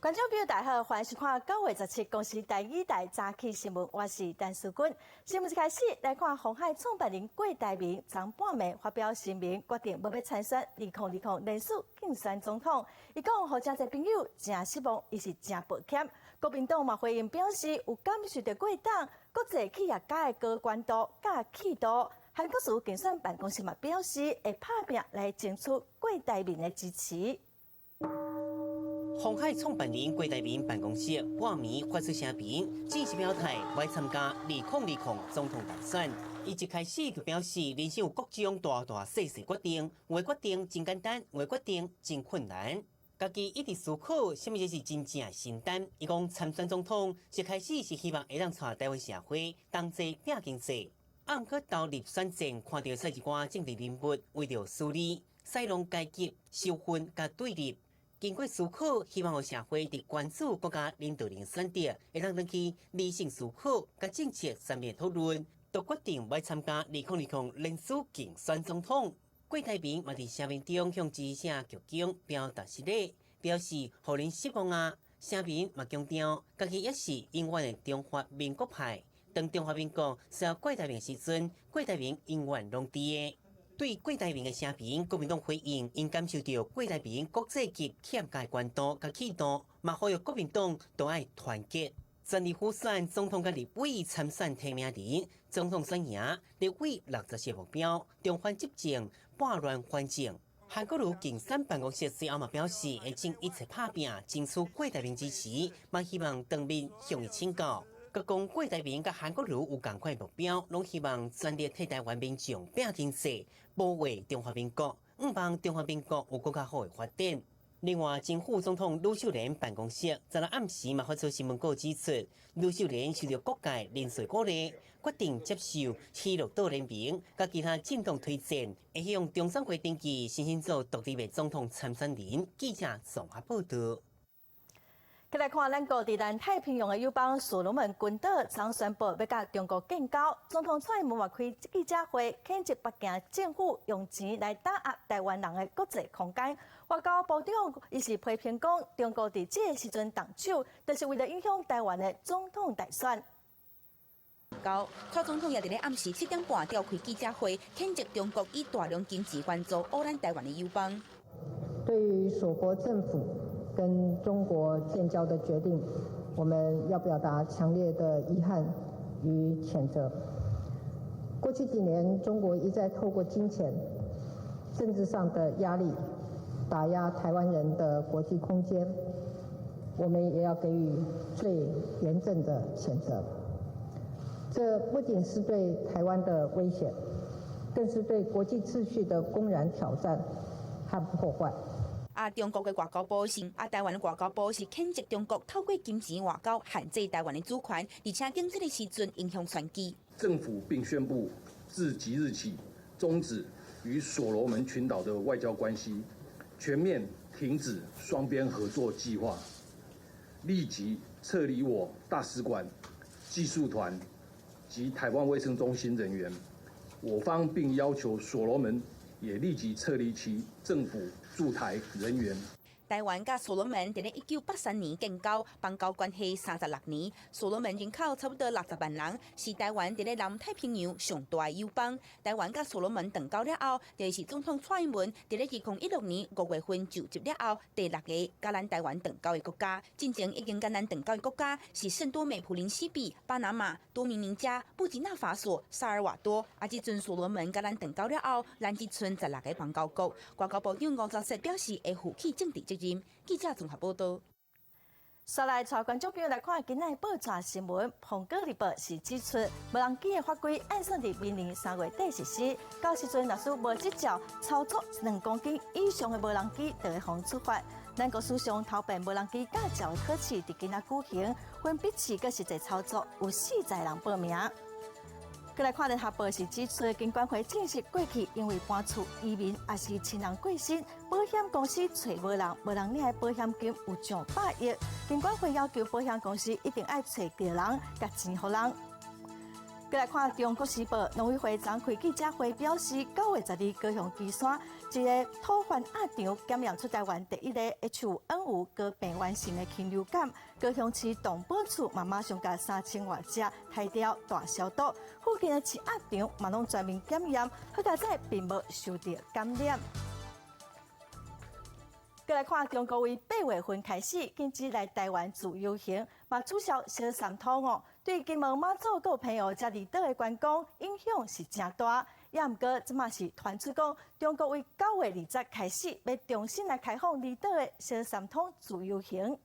觀眾朋友大家好，歡迎收看9月17公視台語台早起新聞，我是陳淑君。新聞一開始來看，鴻海創辦人郭台銘昨半暝發表聲明，決定無欲參選2020連署競選總統。伊講，予誠濟朋友誠失望，伊是誠抱歉。國民黨嘛回應表示，有感受著郭董國際企業家的高懸度佮氣度。韓國瑜競選辦公室嘛表示，會拍拚來爭取郭台銘的支持。鴻海創辦人郭台銘辦公室半暝發出聲明，正式表態欲參加2020總統大選。伊一開始就表示，人生有各種大大細細決定，有的決定真簡單，有的決定真困難。家己一直思考，啥物才是真正的承擔。伊講參選總統，一開始是希望會當帶台灣社會同齊拼經濟，啊，毋過投入選戰，看著一寡政治人物為著私利、使弄階級、仇恨佮對立。經過思考，希望予社會佇關注國家領導人選擇，會當轉去理性思考、佮政策上面討論，就決定欲參加2020連署競選總統。郭台銘嘛佇聲明中向支持者鞠躬表達失禮，表示予恁失望啊。聲明嘛強調，家己也是永遠的中華民國派。當中華民國需要郭台銘時陣，郭台銘永遠攏佇的。對郭台銘的聲明，國民黨回應，𪜶感受著郭台銘國際級企業家的懸度佮氣度，嘛呼籲國民黨都愛團結，全力輔選總統佮立委參選提名人，總統選贏，立委60席目標，重返執政，撥亂反正。韓國瑜競選辦公室隨後嘛表示，會盡一切拍拚爭取郭台銘支持，嘛希望當面向伊請教。閣講郭台銘佮韓國瑜有仝款目標，攏希望全力替台灣民眾拼經濟，保衛中華民國，向望中華民國有閣較好的發展。另外，前副總統呂秀蓮辦公室昨昏暗時嘛發出新聞稿指出，呂秀蓮受著各界連續鼓勵，決定接受喜樂黨聯盟佮其他政黨推薦，會向中選會登記申請做獨立的總統參選人。記者綜合報導。再來看，咱國佇南太平洋的友邦所羅門群島，昨宣布欲佮中國建交。總統蔡英文嘛開記者會，譴責北京政府用錢來打壓台灣人的國際空間。外交部長伊是批評講，中國佇這個時陣動手，就是為了影響台灣的總統大選。交，蔡總統也佇咧暗時7點半召開記者會，譴責中國以大量經濟援助烏咱台灣的友邦。對於索國政府跟中國建交的決定，我們要表達強烈的遺憾與譴責。過去幾年，中國一再透過金錢、政治上的壓力，打壓台灣人的國際空間，我們也要給予最嚴正的譴責。這不僅是對台灣的威脅，更是對國際秩序的公然挑戰和破壞。啊，中國的外交部是啊，台灣的外交部是譴責中國透過金錢外交限制台灣的主權，而且競選的時陣影響選舉。政府並宣布自即日起終止與所羅門群島的外交關係，全面停止雙邊合作計劃，立即撤離我大使館技術團及台灣衛生中心人員。我方並要求所羅門也立即撤離其政府駐台人員。台灣佮所羅門佇咧1983年建交，邦交關係36年。所羅門人口差不多60萬人，是台灣佇咧南太平洋上大的友邦。台灣佮所羅門斷交了後，就是總統蔡英文佇咧2016年5月份就職了後，第六個佮咱台灣斷交的國家。進前已經佮咱斷交的國家是聖多美普林西比、巴拿馬、多米尼加、布吉納法索、薩爾瓦多。啊，這陣所羅門佮咱斷交了後，咱只賰16個邦交國。外交部長吳釗燮表示，會負起政治責任。記者綜合報導。煞來帶觀眾朋友來看今仔的報紙新聞。蘋果日報是指出，無人機的法規按算佇明年3月底實施，到時陣若是無執照操作2公斤以上的無人機，就會予處罰。咱國史上頭遍無人機駕照的考試，佇今仔舉行，分筆試佮實際操作，有40人報名。閣來看聯合報是指出，金管會證實過去因為搬厝移民抑是親人過身，保險公司揣無人，無人領的保險金有上百億。金管會要求保險公司一定愛揣著人，共錢予人。閣來看《中國時報》，農委會昨開記者會表示，9月12高雄旗山一个土番鴨場檢驗出台灣第一个 H5N5高病原性的禽流感。高雄市動保處嘛馬上共3000外隻殺掉大消毒，附近的飼鴨場嘛攏全面檢驗，好佳哉並無受著感染。閣來看中國為8月份開始禁止來台灣自由行，嘛取消小三通哦。對金門、馬祖閣有澎湖遮離島的觀光影響是誠大。也毋過，這馬是傳出講，中國為9月20開始欲重新來開放離島的小三通自由行。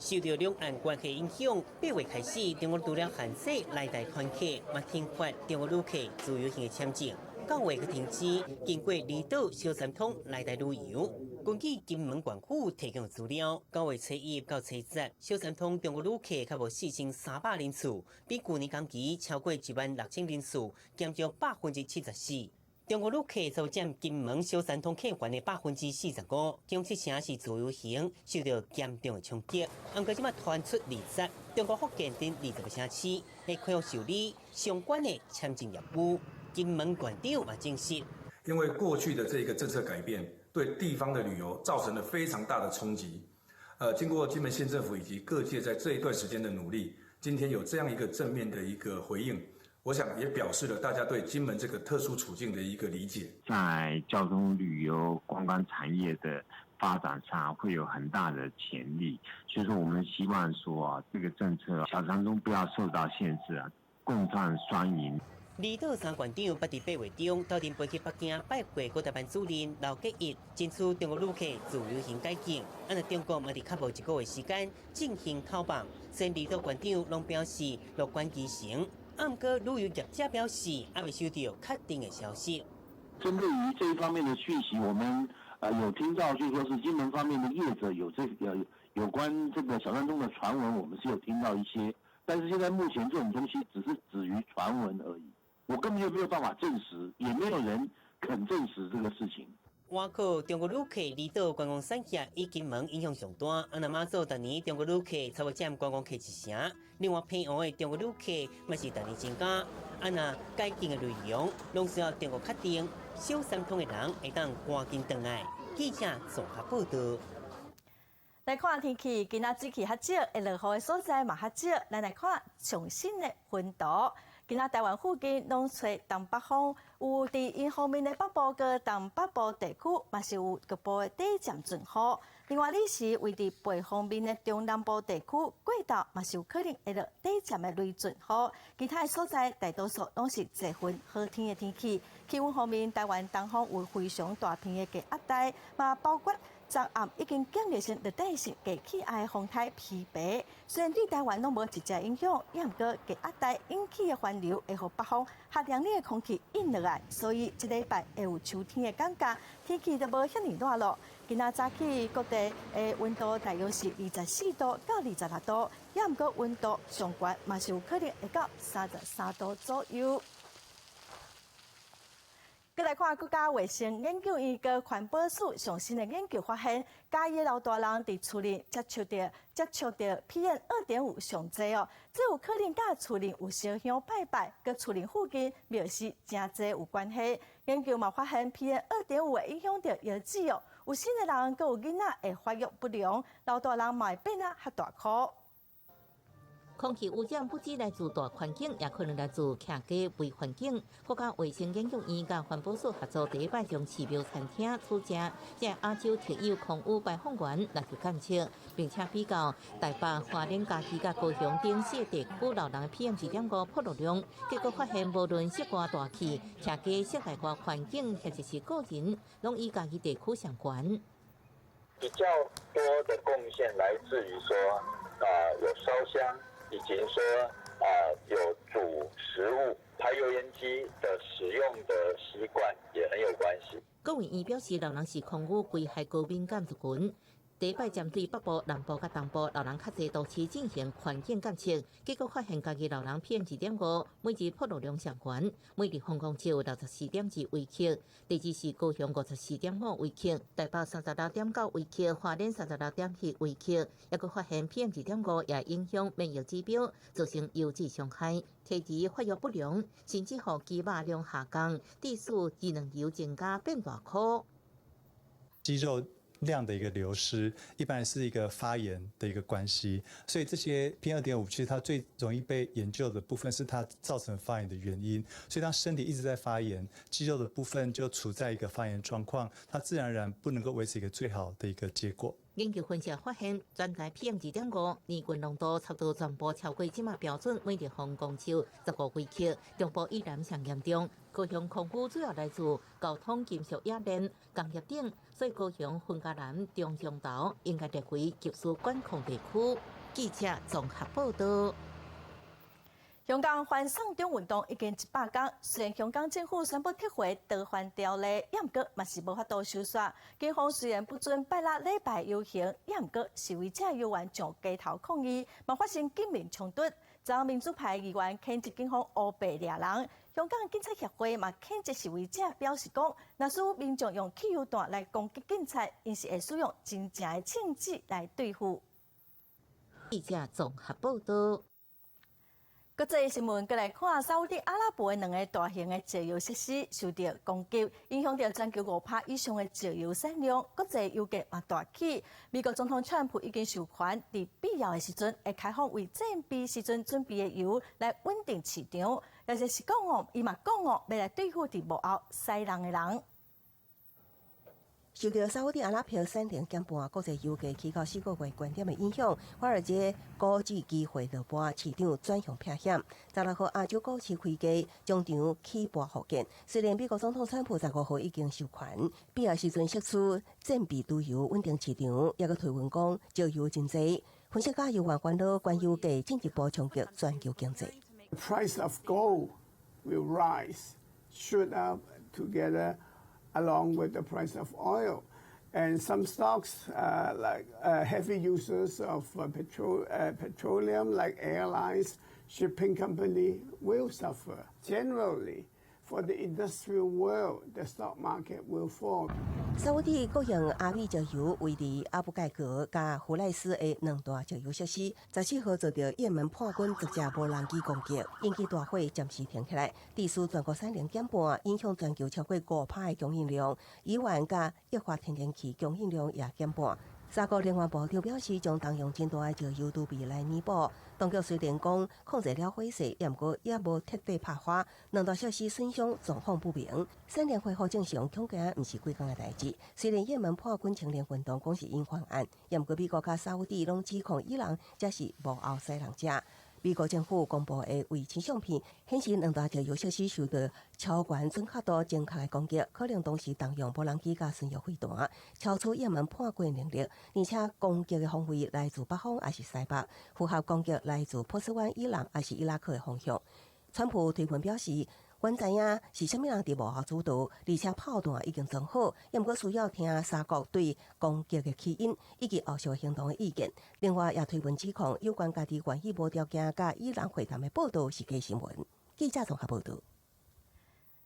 受著兩岸關係影響，8月開始，中國除了限制來台團客，嘛停發中國旅客自由行的簽證。9月閣停止經過離島小三通來台旅遊。根據金門縣府提供資料，9月初1到初十，小三通中國旅客較無4300人次，比舊年同期超過1萬6千人次，減少74%。中國旅客就佔金門小三通客源的45%，其中七成是自由行，受著嚴重的衝擊。毋過這馬傳出二十，中國福建等20個城市會恢復受理相關的簽證業務。金門縣長嘛證實，因為過去的這個政策改變，對地方的旅遊造成了非常大的衝擊。經過金門縣政府以及各界在這一段時間的努力，今天有這樣一個正面的一個回應，我想也表示了大家對金門這個特殊處境的一個理解。在交通、旅遊、觀光產業的發展上會有很大的潛力，所以說我們希望說啊，這個政策小三通不要受到限制啊，共創雙贏。離島三縣長捌佇8月中鬥陣飛去北京拜會國台辦主任劉結一，爭取中國旅客自由行解禁。啊，若中國嘛佇較無一個月時間進行開放，雖然離島縣長攏表示樂觀其成，毋過旅遊業者表示猶未收著確定的消息。針對於這一方面的訊息，我們有聽到，就是說是金門方面的業者有這個有關這個小三通的傳聞，我們是有聽到一些，但是現在目前這種東西只是止於傳聞而已。我根本就沒有辦法證實，也沒有人肯證實這個事情。外國中國旅客離島觀光產業以金門影響上大，啊，若馬祖逐年中國旅客差不多佔觀光客一成，另外澎湖的中國旅客嘛是逐年增加。啊，若解禁的內容，攏需要中國確定，小三通的人會當趕緊轉來。記者綜合報導。來看天氣，今仔水汽較少，會落雨的所在嘛較少。咱來看上新的雲圖。今仔台灣附近攏吹東北風，有佇迎風面的北部佮東北部地區，嘛是有局部的短暫陣雨。另外，彼時位佇背風面的中南部地區，過晝嘛是有可能會落短暫的雷陣雨。其他的所在大多數攏是濟雲好天的天氣。氣溫方面，台灣東方有非常大片的低壓帶，嘛包括昨暗已經建立成熱帶性低氣壓的風台疲憊。雖然對台灣攏無直接影響，也毋過低壓帶引起的環流會予北方較涼冷的空氣引落來，所以這禮拜會有秋天的感覺，天氣就無遐爾熱囉。今仔早起各地的溫度大約是24度到26度，也毋過溫度上懸嘛是有可能會到33度左右。閣來看國家衛生研究院佮環保署上新的研究發現，嘉義老大人佇厝裡接觸著 PM 2.5上濟哦，這有可能佮厝裡有燒香拜拜，佮厝裡附近廟寺誠濟有關係。研究嘛發現 PM 2.5會影響著腰子哦，有身的人閣有囡仔會發育不良，老大人嘛會變啊較大箍。空氣污染不只來自大環境，也可能來自徛家微環境。國家衛生研究院佮環保署合作，第一擺將寺廟餐廳取食這亞洲特有空污排放源來去監測，並且比較台北、花蓮、嘉義佮高雄等四個地區老人 PM 2.5暴露量，結果發現無論室外大氣、徛家室內外環境，或者是個人，攏與嘉義地區相關。比較多的貢獻來自於說，有燒香。以及說啊，有煮食物、排油煙機的使用的習慣也很有關係。郭委員表示，老人是空污危害高敏感族群。第一擺針對北部、南部佮東部老人較濟都市進行環境監測，結果發現家己老人 PM 2.5每日暴露量上懸，每立方公尺有64.2微克。第二是高雄54.5微克，台北36.9微克，花蓮36.1微克，抑閣發現 PM 2.5也影響免疫指標，造成油脂傷害，體質發育不良，甚至予肌肉量下降，致使機能油增加變大顆。肌肉量的一個流失，一般是一個發炎的一個關係，所以這些 PM 2.5其實它最容易被研究的部分是它造成發炎的原因。所以當身體一直在發炎，肌肉的部分就處在一個發炎狀況，它自然而然不能夠維持一個最好的一個結果。研究分析發現，全台 PM 2.5年均濃度差不多全部超過這馬標準，每立方公尺15微克，中部以南上嚴重。高雄空污主要來自交通、金屬冶煉、工業等，所以高雄雲嘉南、中彰投應該列為急需管控地區。記者綜合報道。香港反送中運動已經100天，雖然香港政府宣布撤回逃犯條例，也毋過嘛是無法度收煞。警方雖然不准拜六禮拜遊行，也毋過示威者猶原上街頭抗議，嘛發生警民衝突。昨民主派議員譴責警方烏白掠人，香港警察協會嘛譴責示威者表示講，若是民眾用汽油彈來攻擊警察，𪜶是會使用真正的槍支來對付。記者綜合報道。國際新聞，閣來看，沙烏地阿拉伯的兩个大型的石油設施受著攻擊，影響著全球5%以上的石油產量，國際油價嘛大起。美國總統川普已經授權，佇必要的時陣會開放為戰備時陣準備的油來穩定市場。也就是講哦，伊嘛講哦，欲來對付佇幕後使人的人。受著沙烏地阿拉伯產能減半，國際油價起到4個月懸點的影響，華爾街股指期貨落盤，市場轉向避險。16號亞洲股市開低，終場起盤復健。雖然美國總統川普15號已經授權，必要時陣釋出戰備儲油穩定市場，抑閣推文講石油真濟。分析家猶原煩惱，懸油價進一步衝擊全球經濟。 The price of gold will rise, shoot up together along with the price of oil. And some stocks, like heavy users of petroleum, like airlines, shipping company, will suffer. Generally, for the industrial world, the stock market will fall. 沙烏地國營阿美石油位佇阿布蓋格佮胡賴斯的兩大石油設施，14號遭著也門叛軍特製無人機攻擊，引起大火暫時停起來，致使全國產能減半，影響全球超過5%的供應量。乙烷佮液化天然氣供應量也減半。沙國能源部長表示，將動用真大的石油儲備來彌補。當局雖然講控制了火勢，毋過也無徹底拍火，兩大設施損傷狀況不明。產能恢復正常，恐驚毋是幾工的代誌。雖然也門叛軍青年運動講是𪜶犯案，毋過美國佮沙烏地攏指控伊朗才是幕後使人者。美國政府公布的衛星相片顯示，兩大石油設施受到超懸準確度精確的攻擊，可能當時動用無人機佮巡弋飛彈，超出也門叛軍能力，而且攻擊的方位來自北方抑是西北，符合攻擊來自波斯灣、伊朗抑是伊拉克的方向。川普推文表示，阮知影是啥物人佇幕後主導，而且炮彈已經裝好，毋過需要聽沙國對攻擊的起因以及後續行動的意見。另外，也推文指控有關家己願意無條件佮伊朗會談的報道是假新聞。記者綜合報道。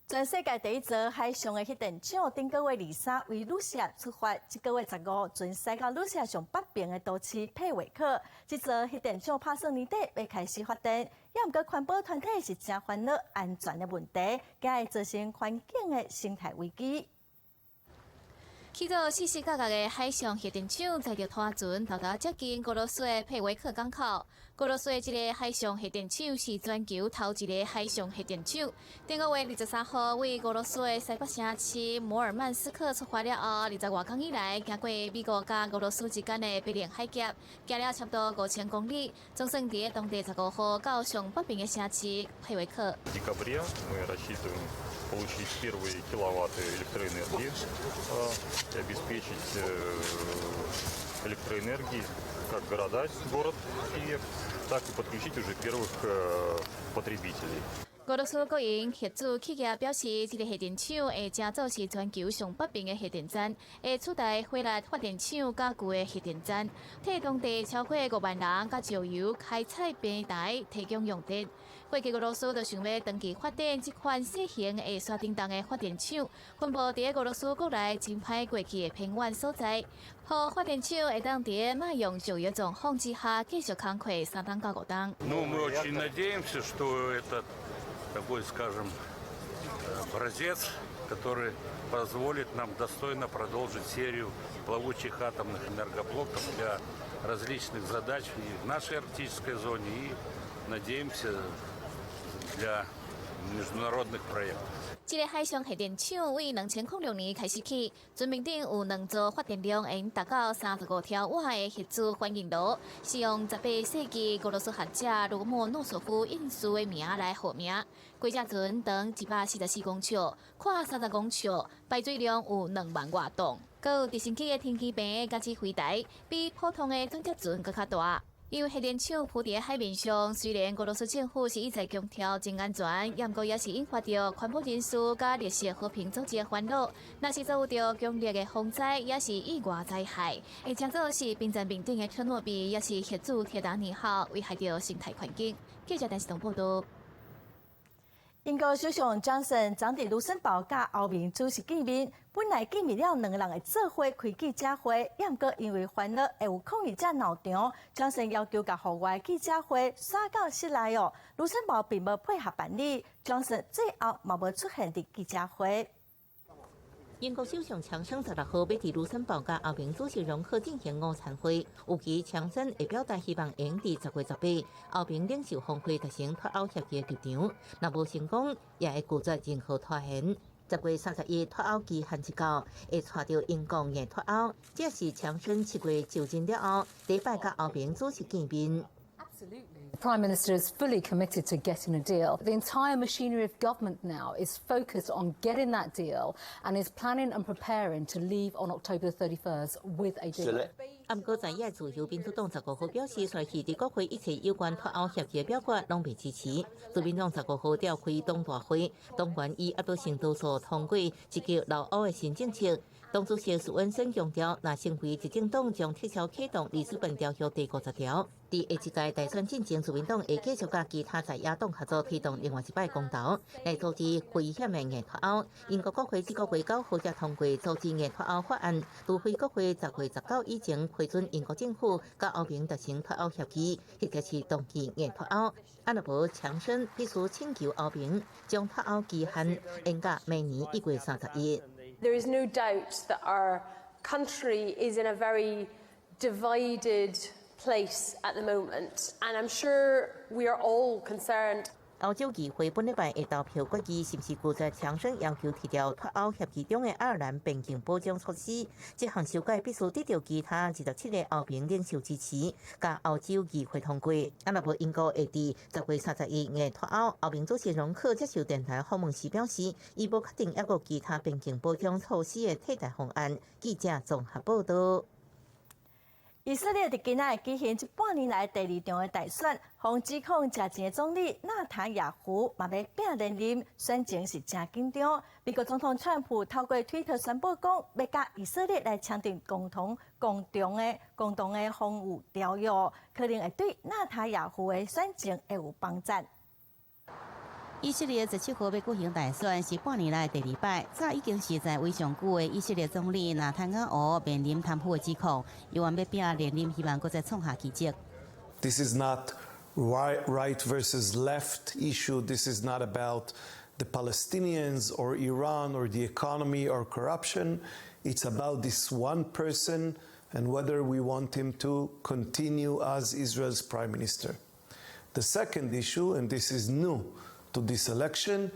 全世界第一座海上的核電廠，頂個月23位呂氏亞出發，這個月15船駛到呂氏亞上北邊的都市佩維克。這座核電廠拍算年底欲開始發電，也毋過環保團體是誠煩惱安全的問題，驚會造成環境的生態危機。起造四四角角的海上核電廠，載著拖船到達接近俄羅斯的佩維克港口。俄羅斯的這个海上核電廠是全球頭一个海上核電廠。頂個月23號，位俄羅斯的西北城市摩爾曼斯克出發了後，20外工以來，經過美國佮俄羅斯之間的白令海峽，行了差不多5000公里，總算佇當地15號到上北邊的城市佩維克。 Получить первые киловатты электроэнергии и обеспечить электроэнергией как города, город Певек, так и подключить уже первых потребителей. 俄羅斯國營核子企業表示，這个核電廠會成做是全球上北邊的核電站，會取代火力發電廠佮舊的核電站，替當地超過5萬人佮石油開採平台提供用電。過去俄羅斯就想欲長期發展這款細型會山頂洞的發電廠，分佈佇俄羅斯國內真歹過去的偏遠所在，予發電廠會當佇賣用石油狀況之下繼續工課3冬到5冬。 Ну, мы очень надеемся, что это такой, скажем, образец, который позволит нам достойно продолжить серию плавучих атомных энергоблоков для различных задач и в нашей арктической зоне, и, надеемся, для международных проектов. 這个海上核電廠為2006年開始起，船面頂有兩座發電量會達到35兆瓦的核子反應爐，是用18世紀俄羅斯學者羅莫諾索夫院士的名來號名。規隻船長144公尺，寬30公尺，排水量有2萬外噸。閣有直升機的停機坪佮指揮台，比普通的轉接船閣較大。因為核電廠浮佇海面上，雖然俄羅斯政府是一再強調真安全，毋過也是引發著環保人士佮綠色和平組織的煩惱。若是遭遇著強烈的風災，抑是意外災害，會成做是冰層面頂的車諾比，抑是核子鐵達尼號，危害著生態環境。記者陳世東報道。英國首相強森昨佇盧森堡佮歐盟主席見面，本來見面了，兩个人會做伙開記者會，毋過因為煩惱會有抗議者鬧場，強森要求共戶外記者會徙到室內哦。盧森堡並無配合辦理，強森最後嘛無出現佇記者會。英國首相強生16號欲佇盧森堡佮歐盟主席容克進行午餐會，預期強生會表達希望會佇10月18歐盟領袖峰會達成脫歐協議的立場，若無成功，也會拒絕任何拖延。10月31脫歐期限一到，會帶著英國硬脫歐。這是強生7月就任了後，第一擺佮歐盟主席見面。 The Prime Minister is fully committed to getting a deal. The entire machinery of government now is focused on getting that deal and is planning and preparing to leave on October 31st with a deal. 毋過在野自由民主黨15號表示，紲去佇國會一切有關脫歐協議表決攏袂支持。自民黨15號召開黨大會，黨員以壓倒性多數通過積極留歐的新政策。黨主席斯溫森強調，若成為執政黨，將撤銷啟動里斯本條約第50條。佇下一屆大選進前，自民黨會繼續佮其他在野黨合作推動另外一擺公投，來阻止危險的硬脫歐。英國國會這個月9號才通過阻止硬脫歐法案，除非國會10月19以前批准英國政府佮歐盟達成脫歐協議，或者是同意硬脫歐。啊，若無強生必須請求歐盟將脫歐期限延到明年1月31。 There is no doubt that our country is in a very divided place at the moment, and I'm sure we are all concerned. 歐洲議會本禮拜會投票決議，是毋是拒絕強生要求撤掉脫歐協議中的愛爾蘭邊境保障措施。這項修改必須得到其他27個歐盟領袖支持，佮歐洲議會通過。啊，若無英國會佇10月31硬脫歐。歐盟主席容克接受電台訪問時表示，伊無確定猶閣其他邊境保障措施的替代方案。記者綜合報道。以色列佇今仔日舉行這半年來第二場的大選，予指控食錢的總理納坦雅胡嘛欲拚連任，選情是誠緊張。美國總統川普透過推特宣布講，欲佮以色列來簽訂共同的防禦條約，可能會對納坦雅胡的選情會有幫助。以色列17號欲舉行大選，是半年來第二擺。早已經是在位上久的以色列總理納坦雅胡面臨貪腐的指控，猶原欲拚連任，希望閣再創下奇蹟。 This is not right versus left issue. This is not about the Palestinians or Iran or the economy or corruption. It's about this one person and whether we want him to continue as Israel's prime minister. The second issue, and this is new to this election,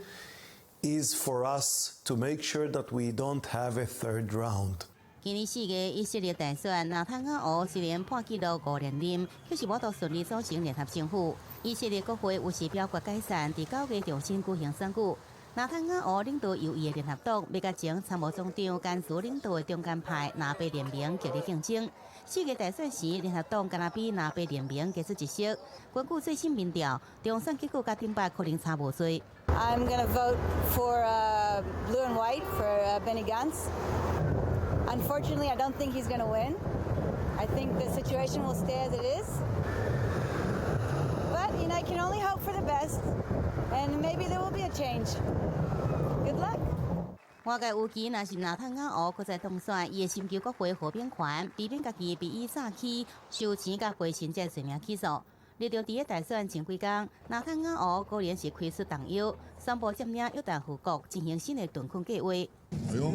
is for us to make sure that we don't have a third round. 今年4月以色列大選，納坦雅胡雖然破紀錄5連任，卻是無法度順利組成聯合政府。以色列國會有時表決解散，佇9月重新舉行選舉。納坦雅胡領導右翼的聯合黨，欲佮前參謀總長甘茨領導的中間派拿白聯盟激烈競爭。4月大選時，聯合黨敢若比拿白聯盟加出一席。根據最新民調，中選結果佮頂擺可能差無濟。 I'm going to vote for blue and white for Benny Gantz. Unfortunately, I don't think he's going to win. I think the situation will stay as it is. But I can only hope for the best, and maybe there will be a change. Good luck. 外界預期，若是納坦雅胡閣再當選，伊會尋求國會和平權，避免家己被以早起收錢佮賄錢這罪名起訴。立場佇咧大選前幾工，納坦雅胡果然是開出重藥，宣布佔領約旦河谷進行新的屯墾計劃。 היום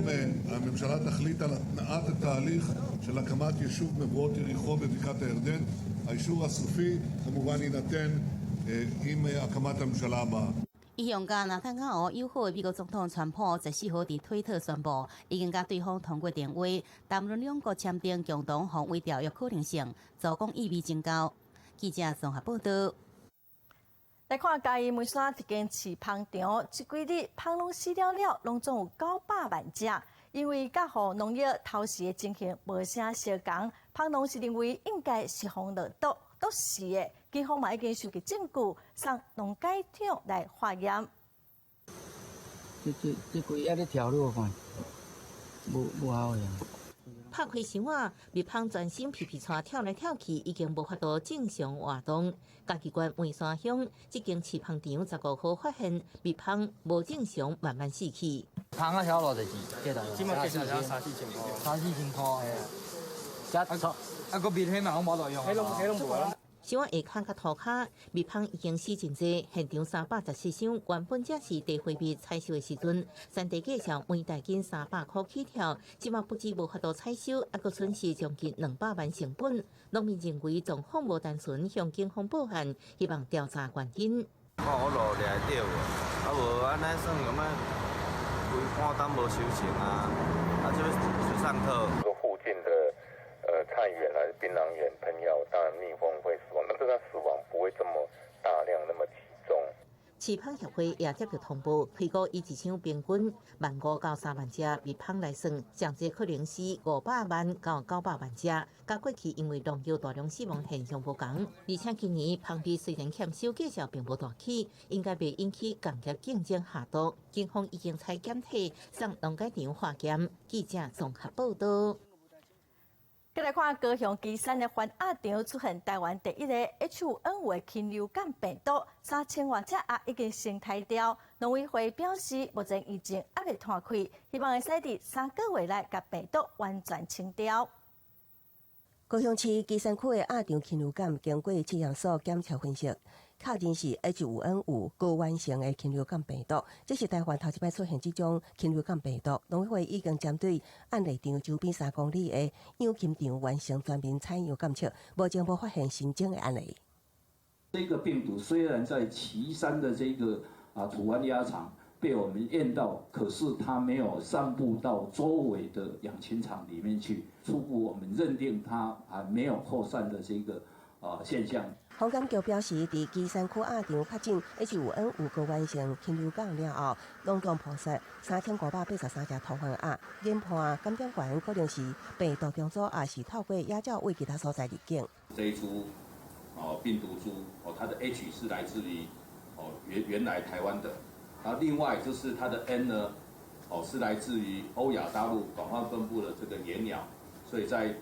הממשלה תחליט על התנעת התהליך של הקמת יישוב מבואות יריחו בבקעת הירדן. האישור הסופי כמובן יינתן עם הקמת הממשלה הבאה. 一向佮納坦雅胡友好的美國總統川普14號佇推特宣布，已經佮對方通過電話，談論兩國簽訂共同防衛條約可能性，助攻意味真高。記者綜合報道。來看嘉義梅山一間飼蜂場，這幾日蜂攏死了了，攏總有900萬隻。因為佮予農藥偷食的情形無啥相仝，蜂農是認為應該是予落毒毒死的。警方嘛已經收集證據，送農改場來化驗。這這這規仔咧跳，你有看？無無好樣。拍開箱仔，蜜蜂全身皮皮剉跳來跳去，已經無法度正常活動。嘉義縣梅山鄉這間飼蜂場15號發現蜜蜂無正常慢慢死去。蜂仔曉偌濟錢？這馬計三四千箍，三四千箍嘿。啊，閣蜜彼嘛攏無路用，彼攏彼攏無啦。箱仔下跤佮塗跤，蜜蜂已經死真濟。現場314箱，原本才是茶花蜜採收的時陣，山地價數每大斤300箍起跳，這馬不止無法度採收，猶閣損失將近200萬成本。農民認為狀況無單純，向警方報案，希望調查原因。看我路掠著無？啊無按呢算咁啊，規半冬無收成啊，啊這欲水上套。附近的菜園還是檳榔園噴藥，當然蜜蜂會死亡，但是它死亡不會這麼大量，那麼集中。飼蜂協會也接到通報，推估以一箱平均1.5萬到3萬隻蜜蜂來算，上濟可能是500萬到900萬隻。佮過去因為農藥大量死亡現象無仝，而且今年蜂蜜雖然欠收，價數並無大起，應該袂引起工業競爭下毒。警方已經採檢體送農改場化驗。記者綜合報道。閣來看高雄旗山的番鴨場出現台灣第一个 H5N5 的禽流感病毒，3000外隻鴨已經先殺掉。農委會表示，目前疫情猶未斷開，希望會使佇3個月內共病毒完全清掉。高雄市旗山區的鴨場禽流感經過試驗所檢測分析，確認是 H5N5 高原型的禽流感病毒，這是台灣頭一擺出現這種禽流感病毒。農委會已經針對案例場周邊3公里的養禽場完成全面採樣檢測，目前無發現新增的案例。這個病毒雖然在旗山的這個土番鴨場被我們驗到，可是它沒有散布到周圍的養禽場裡面去。初步我們認定它還沒有擴散的這個現象。防檢局表示，佇旗山區鴨場確診 H5N5 高原型禽流感了後，攏總撲殺3583隻土番鴨，研判感染源可能是病毒重組，抑是透過野鳥對其他所在入境。這一株病毒株哦，它的 H 是來自於原來台灣的，然後另外就是它的 N 呢，是來自於歐亞大陸廣泛分布的這個野鳥，所以在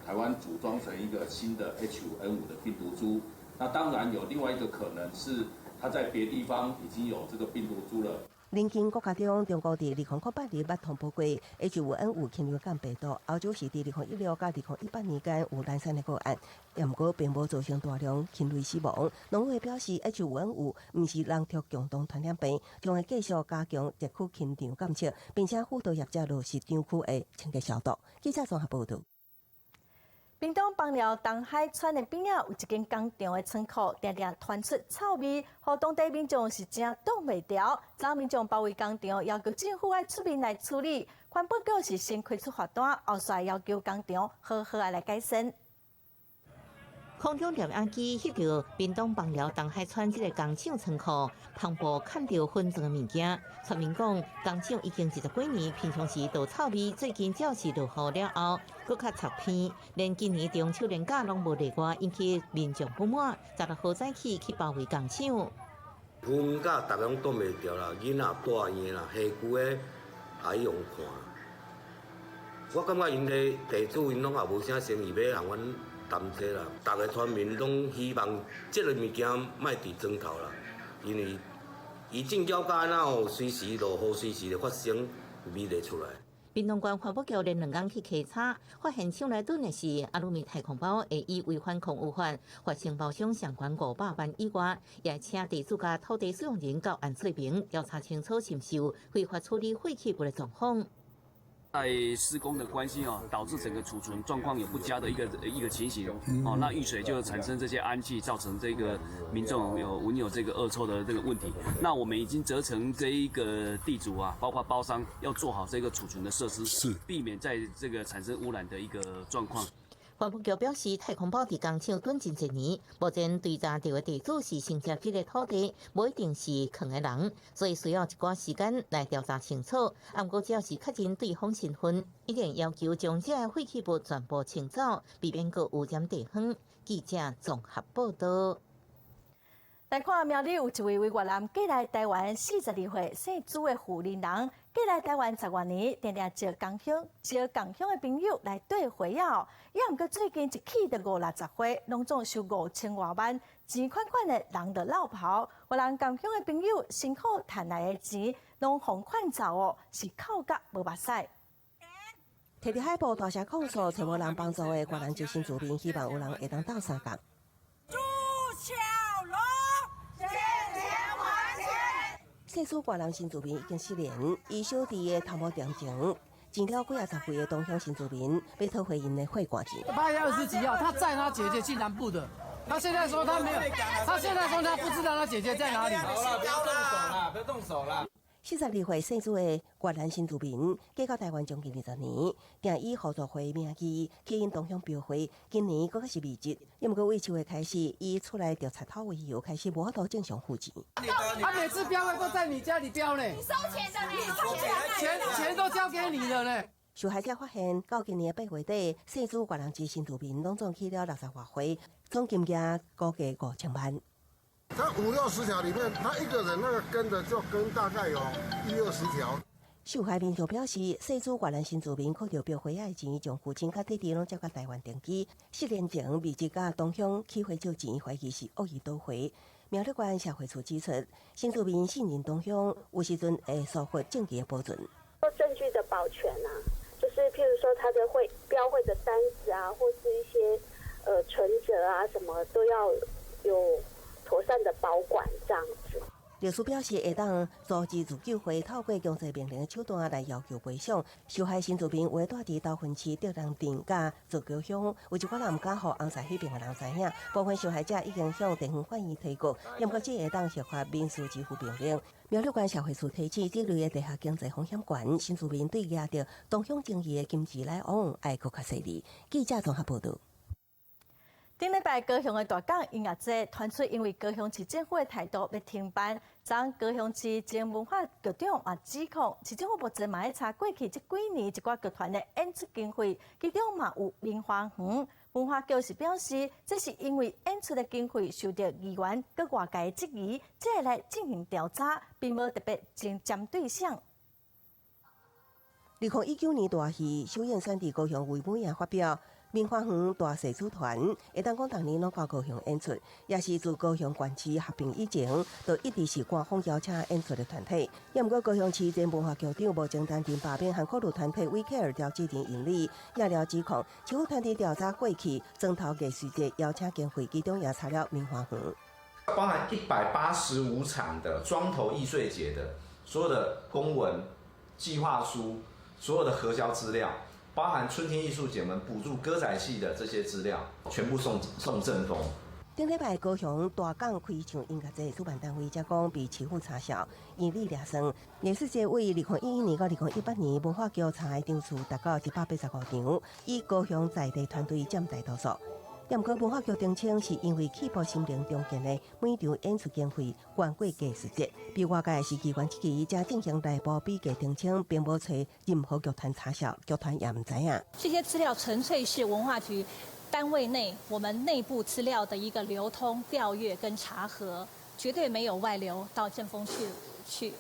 台灣組裝成一個新的 H5N5 的病毒株。那當然有另外一個可能是，它在別地方已經有這個病毒株了。鄰近國家中，中國佇2008年捌通報過 H5N5 禽流感病毒，歐洲是佇2016佮2018年間有零散的個案，毋過並無造成大量禽類死亡。農委會表示，H5N5 毋是人畜共同傳染病，將會繼續加強熱區禽場監測，並且輔導業者落實場區的清潔消毒。記者綜合報導。屏東枋寮東海村的邊仔有一間工廠的倉庫，定定傳出臭味，予當地民眾是真擋袂牢。昨民眾包圍工廠，要求政府愛出面來處理。環保局是先開出罰單，後續要求工廠好好來改善。空中攝影機翕著屏東枋寮東海村這个工廠倉庫，帆布崁著粉狀的物件。村民講，工廠已經20幾年，平常時都臭味，最近只要是落雨了後，閣較臭鼻，連今年中秋連假攏無例外，引起民眾不滿。16號早起去包圍工廠。薰甲逐个攏擋袂牢啦，囡仔大嬰啦，下久的也用看。我感覺𪜶的地主𪜶攏也無啥誠意欲予阮擔這啦，逐个村民攏希望這个物件莫佇莊頭啦，因為伊種繳甲按怎吼，隨時落雨，隨時會發生味會出來。屏東縣環保局連兩工去稽查，發現廠內躉的是阿魯米太空包，會以違反礦物法，罰承包商相關500萬以外，也請地主佮土地使用人到案說明，調查清楚是毋是有非法處理廢棄物的狀況。在施工的關係哦，導致整個儲存狀況有不佳的一個情形哦，那遇水就產生這些氨氣，造成這個民眾有聞有這個惡臭的這個問題。那我們已經責成這一個地主啊，包括包商，要做好這個儲存的設施，是避免在這個產生污染的一個狀況。環保局表示，太空包佇工廠躉真濟年，目前追查著的地主是承接這个土地，無一定是囥的人，所以需要一寡時間來調查清楚。毋過只要是確認對方身份，一定要求將這个廢棄物全部清走，避免閣污染地方。記者綜合報道。來看苗栗有一位佇越南過來台灣42歲姓朱的婦人，過來台灣十外年，定定招仝鄉招仝鄉的朋友來綴花仔。也毋過最近一去就五六十歲，攏總收5000外萬，錢款款的人就落跑。越南仝鄉的朋友辛苦趁來的錢，攏予款走哦，是哭甲無目屎。提著海報大聲控訴，揣無人幫助的越南籍新住民，希望有人會當鬥相共。朱巧龍，借錢還錢。姓朱越南新住民已經失聯，伊小弟的頭毛店前，請了幾仔十位的同鄉新住民，欲討回𪜶的血汗錢。8月20幾號，他載他姐姐去南部的，他現在說他沒有，他現在說他不知道他姐姐在哪裡。好了，不要動手啦，不要動手啦。42歲姓朱的越南新住民，嫁到台灣將近20年，定以互助會名義去𪜶同鄉標會。今年閣較是離職，也毋過為秋月開始，以厝內著賊偷為由，開始無法度正常付錢。他每次標會都在你家裡標呢，你收錢的，你收錢，錢都交給你了呢。受害者發現，到今年8月底，姓朱越南籍新住民攏總起了60外歲，總金額估計5000萬。他五六十條裡面，他一個人那個跟的就跟大概有一二十條。受害民眾表示，姓朱越南新住民靠著標花仔的錢，將父親佮弟弟攏接到台灣定居。4年前，未接佮同鄉起火借錢，懷疑是惡意討回。苗栗縣社會處指出，新住民信任同鄉，有時陣會疏忽證據的保存。做證據的保全啊，就是譬如說他的會標會的單子啊，或是一些存摺啊，什麼都要有妥善的保管，這樣子。律師表示，會當組織自救會，透過強制命令的手段來要求賠償。受害新住民有的住佇頭份市竹人鎮佮造橋鄉，有一寡人毋敢予尪婿彼爿的人知影。部分受害者已經向地方法院提告，毋過這會當核發民事支付命令。苗栗縣社會處提醒，這類的地下經濟風險懸，新住民對額著同鄉情誼的金錢來往，愛閣較細膩。記者綜合報道。頂禮拜高雄的大港音樂節傳出，因為高雄市政府的態度欲停辦，昨高雄市前文化局長也指控，市政府目前嘛咧查過去這幾年一寡劇團的演出經費，其中嘛有明華園。文化局是表示，這是因為演出的經費受著議員佮外界質疑，才會來進行調查，並無特別針針對誰。2019年大戲首演選佇高雄維美亞發表。明華園大勢劇團會當講，逐年攏到高雄演出，也是自高雄縣市合併以前，就一直是官方邀請演出的團體。也毋過高雄市前文化局長無簡單罷免韓國瑜團體 We Care 調志田盈利，也了指控，市府團體調查過去莊頭藝術節邀請經費，其中也查了明華園，包含185場的莊頭藝穗節的所有的公文、計劃書、所有的核銷資料。包含春天藝術節，我們補助歌仔戲的這些資料，全部送政風。頂禮拜高雄大港開唱音樂節主辦單位才講被市府查痟，嚴厲掠算。藝術節為2011年到2018年文化局查的場次達到185場，以高雄在地團隊佔大多數。毋過文化局澄清，是因為起步森林重建的每場演出經費懸過藝術節，被外界是機關質疑，才進行內部比價澄清，並無揣任何劇團查銷，劇團也毋知影。這些資料純粹是文化局單位內我們內部資料的一個流通調閱跟查核，絕對沒有外流到陣風去。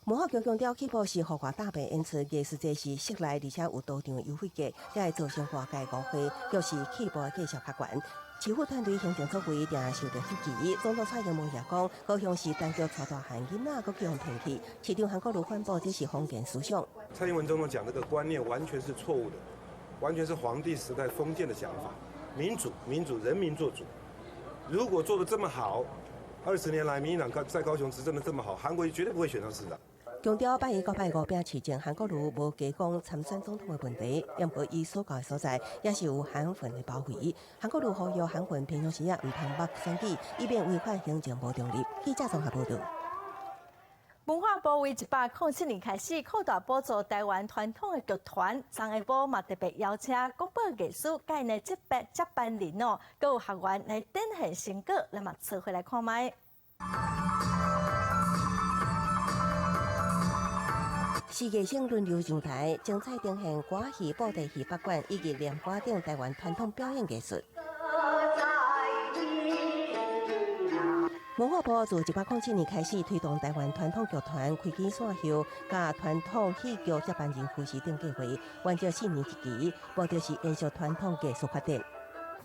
文化局強調，起步是豪華大棚演出，藝術節是室內，而且有多場優惠價，才會造成外界誤會，就是起步的價數較懸。市府團隊行政作為定受著質疑，總統蔡英文也講，高雄市單腳帶大漢囡仔，閣叫予騙去。市長韓國瑜反駁這是封建思想。蔡英文總統講這個觀念完全是錯誤的，完全是皇帝時代封建的想法。民主，民主，人民做主。如果做得這麼好，20年來民進黨在高雄執政得這麼好，韓國瑜絕對不會選上市長。強調拜一、拜五拼市政，韓國瑜無加講參選總統的問題，毋過伊所到的所在也是有韓粉的包圍。韓國瑜呼籲韓粉平常時也毋通目選舉，以免違反行政無中立。記者綜合報導。文化部為107年開始擴大補助台灣傳統的劇團，昨下晡嘛特別邀請國寶藝師佮𪜶的接班人哦，閣有學員來展現成果，咱嘛做伙來看覓。世界性輪流上台，精彩呈現歌戲、布袋戲、北管以及念歌等台灣傳統表演藝術。文化部自107年開始推動台灣傳統劇團開枝散葉，佮傳統戲劇接班人扶持等計劃，完成4年一期，目的是延續傳統藝術發展。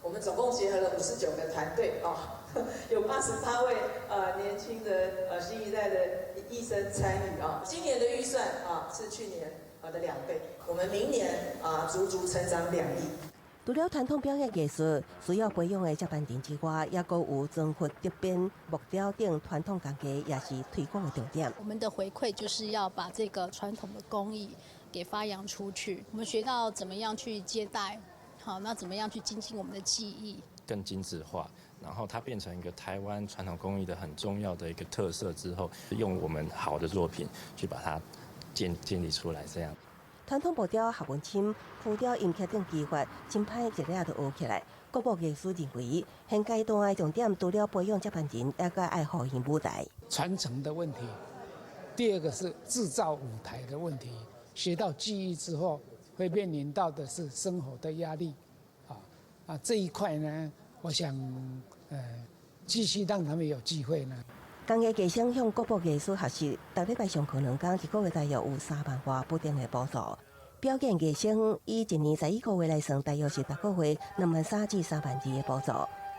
我們總共結合了59個團隊啊，有88位年輕的新一代的醫生參與啊。今年的預算啊是去年的2倍，我們明年啊足足成長2億。除了傳統表演藝術需要培養的接班人之外，也閣有妝髮、竹編、木雕等傳統工藝，也是推廣的重點。我們的回饋就是要把這個傳統的工藝給發揚出去。我們學到怎麼樣去接待，好，那怎麼樣去精進我們的技藝，更精緻化，然後它變成一個台灣傳統工藝的很重要的一個特色之後，用我們好的作品去把它建立出來，這樣。傳統木雕學問深，浮雕、陰刻等技法，真歹一下就學起來。國寶藝師認為，現階段的重點除了培養接班人，也閣愛予𪜶舞台傳承的問題。第二個是製造舞台的問題。學到技藝之後，會面臨到的是生活的壓力，啊這一塊呢，我想，繼續讓他們有機會呢。工藝技生向國寶藝師學習，逐禮拜上課2工，一個月大約有3萬外不定的補助。表演藝生以一年11個月來算，大約是逐個月2萬3至3萬2的補助。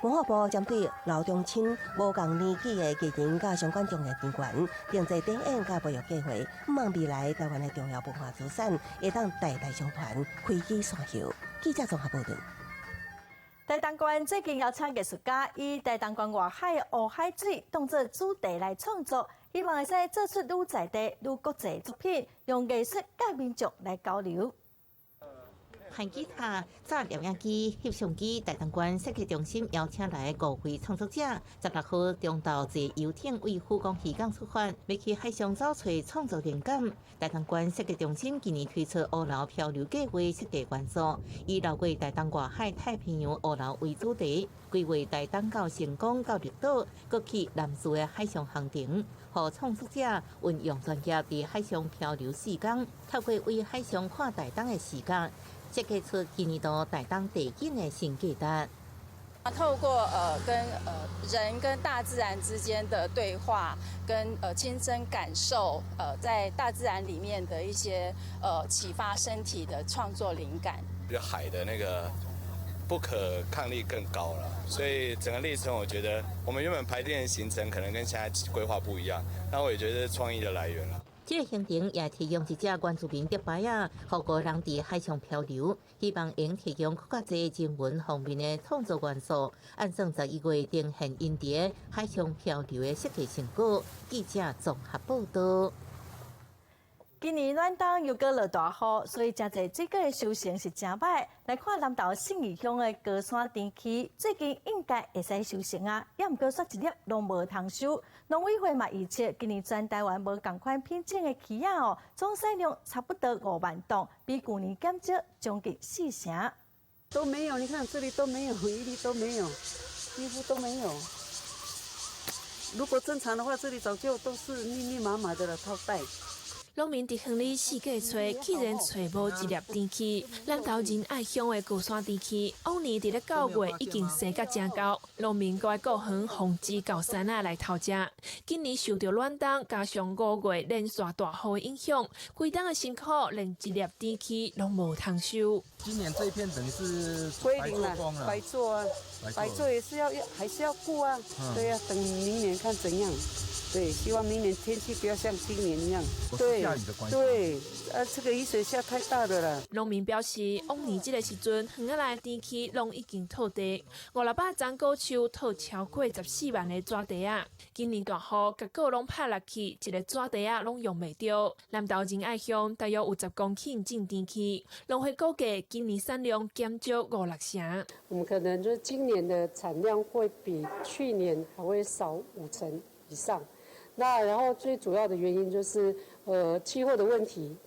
文化部針對老中青無仝年紀的藝人佮相關專業人員，定製展演佮培育計劃，望未來台灣的重要文化資產會當代代相傳，開枝散葉。記者綜合報導。台東縣最近邀請藝術家以台東縣外海的烏海水當做主題來創作，希望會使做出愈在地、愈國際作品，用藝術佮民眾來交流。彈吉他、紮攝影機、翕相機，台東縣設計中心邀請來五位創作者，16號中晝坐遊艇為富岡漁港出發，欲去海上找揣創作靈感。台東縣設計中心今年推出烏樓漂流計劃設計元素，以流過台東外海太平洋烏樓為主題，規劃台東到成功到綠島，閣去南勢的海上航程，予創作者運用專業佇海上漂流4工，透過對海上看台東的視角，設計出今年度台東地景的新價值。透過跟人跟大自然之間的對話，跟親身感受在大自然裡面的一些啟發身體的創作靈感。就海的那個不可抗力更高了，所以整個歷程我覺得我們原本排定的行程可能跟現在規劃不一樣，那我也覺得是創意的來源了。這個行程也提供一隻原住民竹排仔，予五人佇海上漂流，希望能提供閣較濟人文方面的創作元素。按算11月呈現𪜶佇海上漂流的設計成果。記者綜合報導。今年暖冬又閣落大雨，所以誠濟水果的收成是誠䆀。來看南投信義鄉的高山甜柿，最近應該會使收成啊，猶毋過煞一粒攏無通收。農委會嘛預測，今年全台灣無仝款品種的柿仔哦，總產量差不多5萬噸，比舊年減少將近4成。都沒有，你看這裡都沒有，一粒都沒有，幾乎都沒有。如果正常的話，這裡早就都是密密麻麻的了，套袋。農民佇園裡四界揣，竟然揣無一粒甜柿。南投仁愛鄉的高山甜柿，往年佇咧9月已經生甲誠厚，農民閣愛顧園防止猴山仔來偷食。今年受著暖冬加上5月連續大雨的影響，規冬的辛苦連一粒甜柿攏無通收。今年這一片等於是歸零了，白做啊，白做也是要還是要顧啊，對呀，等明年看怎樣。對，希望明年天氣不要像今年一樣。對。對，啊，這個雨水下太大的啦。農民表示，往年這個時陣，園仔內甜柿攏已經透地，五六百欉果樹套超過14萬個紙袋仔。今年大雨，結果攏拍落去，一個紙袋仔攏用袂著。南投仁愛鄉大約有10公頃種甜柿，農會估計今年產量減少五六成。我們可能就今年的產量會比去年還會少5成以上。那然後最主要的原因就是，氣候的問題。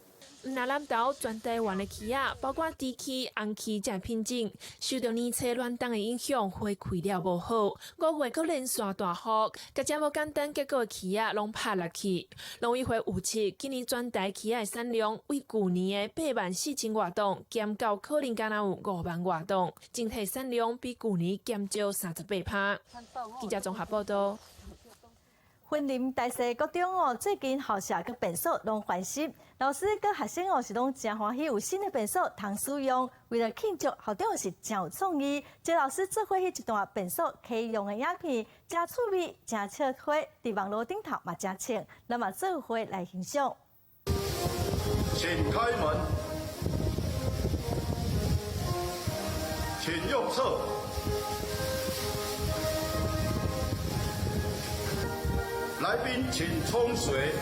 毋但南投全台灣的柿仔，包括甜柿、紅柿這品種，受著年初暖冬的影響，花開了無好。5月閣連續大雨，共這無簡單結果的柿仔攏拍落去。農委會預測，今年全台柿仔的產量為舊年的8萬4千外噸，減到可能干焦有5萬外噸，整體產量比舊年減少38%。記者綜合報道。雲林大勢國中哦，最近校舍佮便所攏翻新，老師佮學生哦是攏誠歡喜有新的便所通使用。為了慶祝，校長是誠有創意，這老師做伙翕一段便所啟用的影片，誠趣味，誠笑話，佇網路頂頭嘛誠穿，咱嘛做伙來欣賞。請開門，請用廁。來賓請沖水。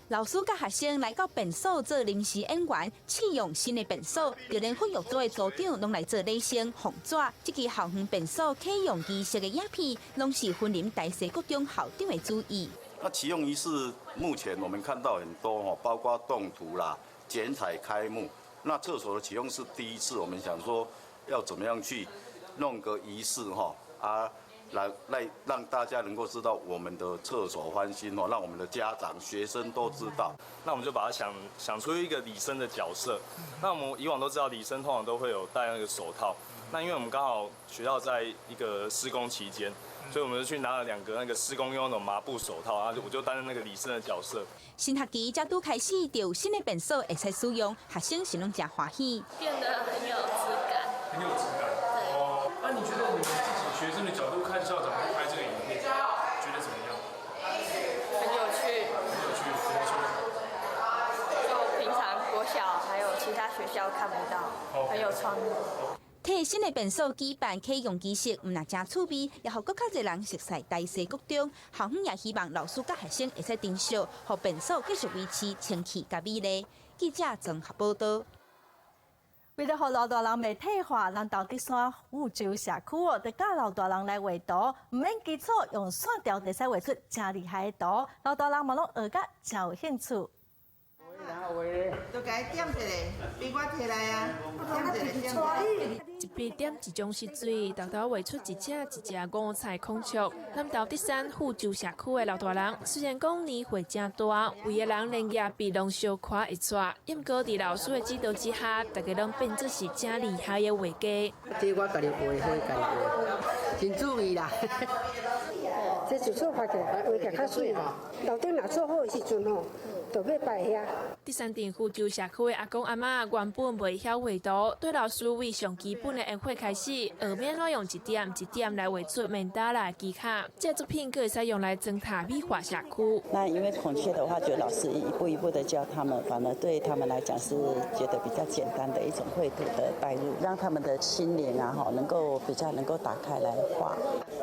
老師佮學生來到便所做臨時演員，試用新的便所，就連訓育組的組長攏來做禮生紅紙。這支校園便所啟用儀式的影片，攏是雲林大勢國中校長的主意。那啟用儀式目前我們看到很多，包括動圖啦、剪彩開幕。那廁所的啟用是第一次，我們想說要怎麼樣去弄個儀式哈啊。來讓大家能夠知道我們的廁所翻新哦，讓我們的家長、學生都知道。那我們就把它想出一個禮生的角色。那我們以往都知道禮生通常都會有戴那個手套。那因為我們剛好學校在一個施工期間，所以我們就去拿了兩個那個施工用那種麻布手套，然後我就擔任那個禮生的角色。新學期才拄開始，就有新的便所會使使用，學生是攏誠歡喜。變得很有質感。很有質感。對。哦，那你覺得你們自己學生的角度看校長拍這個影片，覺得怎麼樣？很有趣。很有趣，怎麼說？就平常國小還有其他學校看不到，很有創意。替新的便所舉辦啟用儀式，毋但誠趣味，也予閣較濟人熟悉大勢國中。校方也希望老師佮學生會使珍惜，予便所繼續維持清氣佮美麗。記者綜合報道。為了予老大人袂退化，南投德山富州社區哦，就教老大人來畫圖，毋免基礎，用線條就會使畫出誠厲害的圖。老大人嘛攏學甲誠有興趣。都共伊點一下，比我提來啊，點一下，點一下。一筆點一種色水，沓沓畫出一隻一隻五彩孔雀。南投德山富州社區的老大人，雖然講年歲誠大，有的人連舉筆攏小可會掣，毋過佇老師的指導之下，大家攏變做是誠厲害的畫家。這我家己畫，花家己畫，真注意啦。這就做畫起來，畫起來較媠吼。樓頂若做好的時陣吼，就欲擺遐。德山鎮富州社區的阿公阿嬤原本袂曉畫圖，對老師為上基本的煙火開始，學欲按怎用一點一點來畫出曼達拉的技巧。這作品閣會使用來裝飾美化社區。那因為孔雀的話，就老師一步一步的教他們，反而對他們來講是覺得比較簡單的一種繪圖的帶入，讓他們的心靈啊，吼，能夠比較能夠打開來畫。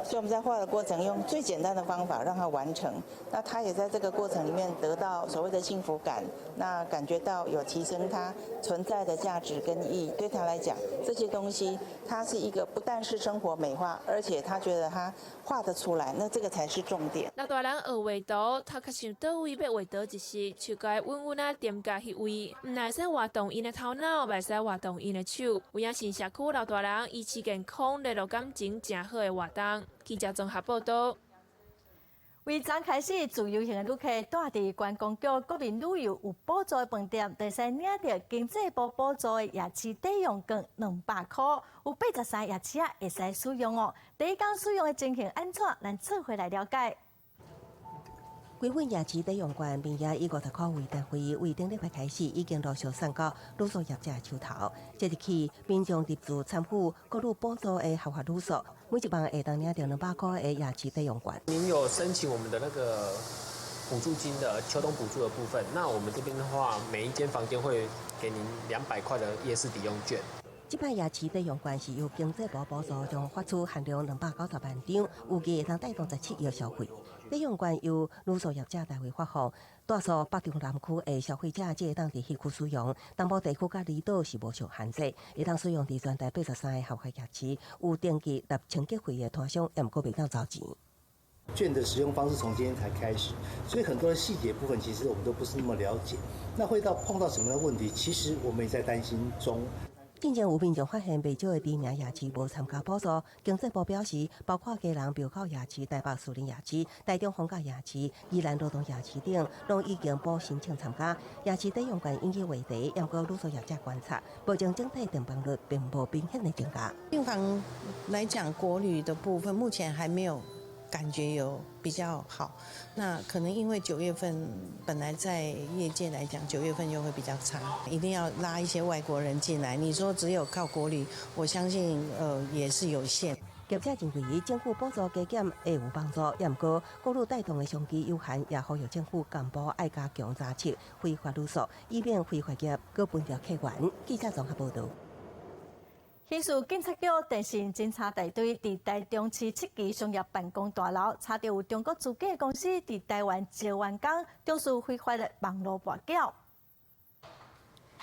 所以我們在畫的過程，用最簡單的方法讓他完成。那他也在這個過程裡面得到所謂的的幸福感，那感覺到有提升他存在的價值跟意義，對他來講，這些東西，它是一個不但是生活美化，而且他覺得他畫得出來，那這個才是重點。老大人學畫圖，頭殼想佗位欲畫佗一時，手該穩穩仔踮共彼位，毋但會使活動𪜶的頭腦，嘛會使活動𪜶的手。有影是社區老大人維持健康、聯絡感情誠好的活動。記者綜合報道。為昨開始，自由行的旅客住佇觀光局國民旅遊有補助的飯店，就會使領著經濟部補助的夜市抵用券200箍，有83夜市仔會使使用哦。第一工使用的情形按怎？咱做伙來了解。規份夜市抵用券，面額以50箍為單位，為頂禮拜開始已經陸續送到旅宿業者手頭。即日起，民眾入住參與國旅補助的豪華旅宿，每一晚會當領著200箍的夜市抵用券。您有申請我們的那個補助金的秋冬補助的部分，那我們這邊的話，每一間房間會給您200塊的夜市抵用券。這擺夜市抵用券是由經濟部補助，將發出限量290萬張，預計會當帶動17億消費。抵用券由旅宿業者代為發放，大數北中南區的消費者只會當佇彼區使用，東部地區佮離島是無受限制，會當使用佇全台83个合法夜市，有登記納清潔費的攤商，也毋過袂當找錢。券的使用方式從今天才開始，所以很多的細節部分其實我們都不是那麼了解。那會到碰到什麼樣的問題，其實我們也在擔心中。進前有民眾發現袂少的知名夜市無參加補助，經濟部表示，包括基隆廟口夜市、台北士林夜市、台中逢甲夜市、宜蘭羅東夜市等，攏已經補申請參加。夜市抵用券引起話題，毋過旅宿業者觀察，目前整體訂房率並無明顯的增加。訂房來講，國旅的部分目前還沒有感覺有比較好，那可能因為9月份本來在業界來講，九月份又會比較差，一定要拉一些外國人進來。你說只有靠國旅，我相信也是有限。業者認為政府補助加減會有幫助，也毋過國旅帶動的商機有限，也呼籲政府幹部愛加強查緝非法旅宿，以免非法業閣分著客源。記者綜合報道。刑事警察局電信偵查大隊佇台中市七期商業辦公大樓查著有中國資金公司佇台灣招員工，從事非法的網路跋筊。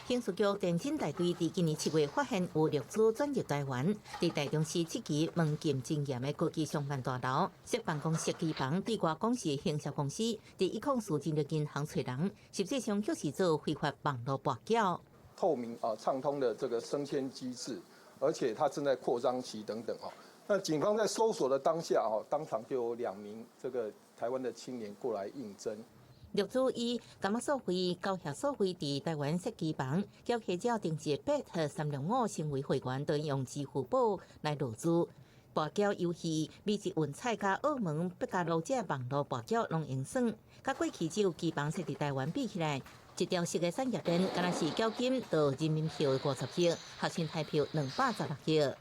刑事局電偵大隊佇今年7月發現有陸資轉入台灣，佇台中市七期門禁真嚴的高級商辦大樓設辦公室機房，對外講是行銷公司，佇104進入銀行揣人，實際上卻是做非法網路跋筊。透明啊，暢通的這個升遷機制。而且他正在擴張期等等哦。那警方在搜索的當下哦，當場就有2名這個台灣的青年過來應徵。陸資以監仔所費、交易所費佇台灣設機房，交客者登記 Bet 365成為會員，都用支付寶來落注。跋筊遊戲、美籍運彩佮澳門百家樂這網路跋筊攏會算。佮過去只有機房設佇台灣比起來，一條式的產業鏈，敢若是繳金到人民票50億，合新台票216億。